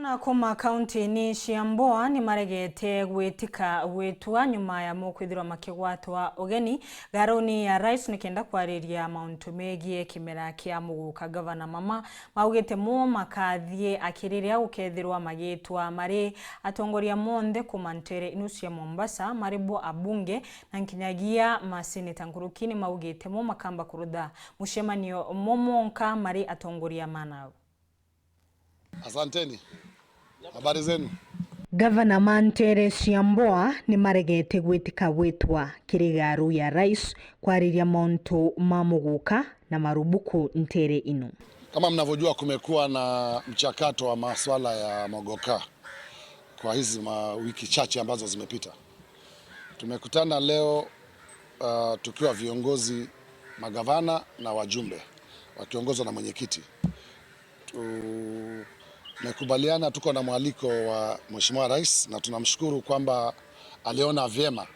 Gavana kuma kaunti-ini cia Mboa ni maregete gwitika gwitua nyuma ya mukwithirwa makigwatwa ugeni garuni ya rais nikenda kwariria mauntu megie kimera kia muguka. Gavana mama maugite mo makathie akiriria gukethirwa magitwa mari atongoria monthe kuma ntere inu cia Mombasa maribo abunge na nkinyagia maseneta. Nkuruki ni maugite mo makamba kurutha mucemanio momonka mari atongoria manao. Asanteni. Habari zenu? Gavana Mantere Ciamboa ni maregete gwitika gwitwa kirigaru ya rais kwariria mauntu ma muguka na marubuku ntere ino. Kama mnavyojua, kumekuwa na mchakato wa masuala ya mogoka kwa hizi wiki chache ambazo zimepita. Tumekutana leo tukiwa viongozi magavana na wajumbe wakiongozwa na mwenyekiti. Tumekubaliana, tuko na mwaliko wa Mheshimiwa Rais na tunamshukuru kwamba aliona vyema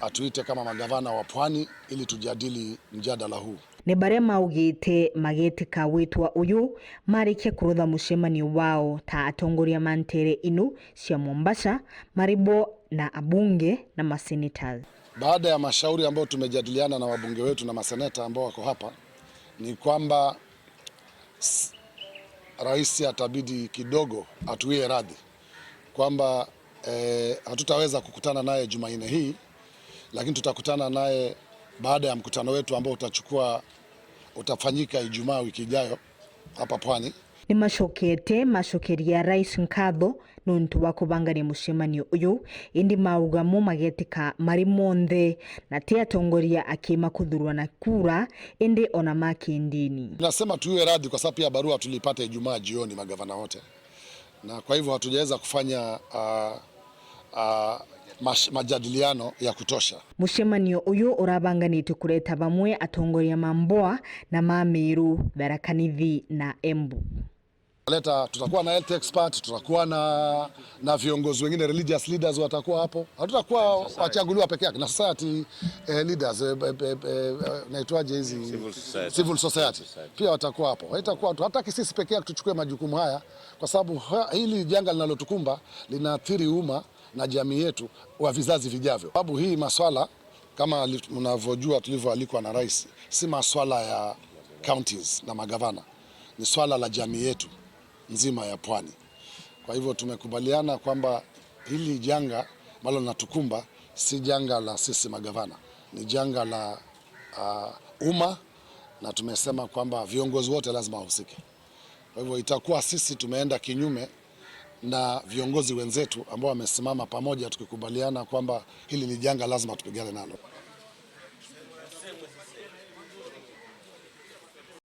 atuite kama magavana wa Pwani ili tujadili mjadala huu. Ni baria maugite magitika witwa uyu marikia kurutha mucemanio wao ta atongoria mantere inu cia Mombasa maribo na abunge na masenators. Baada ya mashauri ambayo tumejadiliana na wabunge wetu na maseneta ambao wako hapa ni kwamba rais atabidi kidogo atuwie radhi kwamba hatutaweza kukutana naye Jumanne hii, lakini tutakutana naye baada ya mkutano wetu ambao utafanyika Ijumaa wiki ijayo hapa Pwani. Ni macokete macokeria rais nkatho nontu wa kubangania mucemanio uyu, indi maugamo magetika mari monthe na ti atongoria akima kuthurwa na kura indi ona ma kindini. Tunasema tuwe radhi kwa sababu pia barua tulipata Ijumaa jioni magavana wote, na kwa hivyo hatujaweza kufanya majadiliano ya kutosha. Mucemanio uyu urabanganitwe kureta bamwe atongoria ma Mboa na ma Meru, Tharaka Nithi na Embu. Leta, tutakuwa na health expert, tutakuwa na viongozi wengine, religious leaders watakuwa hapo. Hatutakuwa wachaguliwa peke yake na society leaders, naitwaje hizi Civil society. Civil society pia watakuwa hapo. Haitakuwa tu, hataki sisi peke yake tuchukue majukumu haya, kwa sababu hili janga linalotukumba linaathiri umma na jamii yetu wa vizazi vijavyo. Sababu hii maswala kama mnavyojua tulivyoalikwa na rais, si maswala ya counties na magavana, ni swala la jamii yetu nzima ya Pwani. Kwa hivyo tumekubaliana kwamba hili janga ambalo linatukumba si janga la sisi magavana, ni janga la umma, na tumesema kwamba viongozi wote lazima wahusike. Kwa hivyo itakuwa sisi tumeenda kinyume na viongozi wenzetu ambao wamesimama pamoja, tukikubaliana kwamba hili ni janga lazima tupigane nalo.